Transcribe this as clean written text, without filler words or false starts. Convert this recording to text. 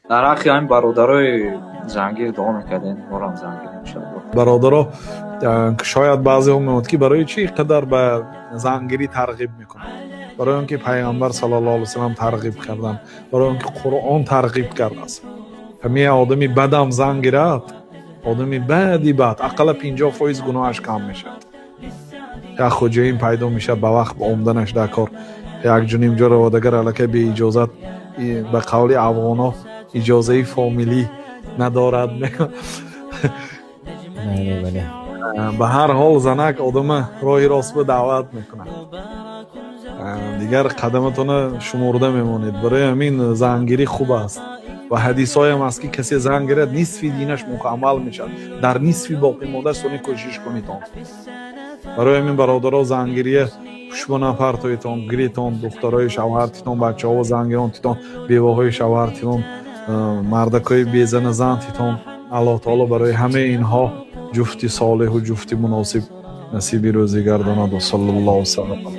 Дар ҳаққи ҳамин бародарои зангир дуо мекардем, морам зангир, иншоалло. Бародаро, шояд баъзеҳо мемонад, ки барои чӣ қадар ба зангирӣ тарғиб мекунад. Барои он ки Пайғамбар саллаллоҳу алайҳи васаллам тарғиб карданд, барои он ки Қуръон тарғиб кардааст. Ҳамин одами бадам зан гирад, одами бади бад, ақалла 50% гуноҳаш кам мешавад. Як хоҷаин пайдо мешавад, ба вақт омаданаш дар кор, як ҷуним ҷо раводагар аллакай беиҷозат, ба қавли афғонҳо, иҷозаи фомилӣ надорад. Бале, бале. Ба ҳар ҳол, занак одама роҳи рост ба даъват мекунад, дигар қадаматона шумурда мемонед. Барои ҳамин зангирӣ хуб аст ва ҳадисҳоям аст, ки касе зан гирад, нисфи динаш мукаммал мешавад, дар нисфи боқимондааш сони кӯшиш кунитон. Барои ҳамин, бародаро, зангирия пушмо напартоитон, гиритон, духтарои шавҳар титон, бачаҳо зангирон титон, беваҳои шавҳар титон, мардакҳои безана зан титон. Аллоҳ таоло барои ҳамаи инҳо ҷуфти солеҳу ҷуфти муносиб насиби рӯзӣ гардонад. Ва саллаллоҳу васаллам.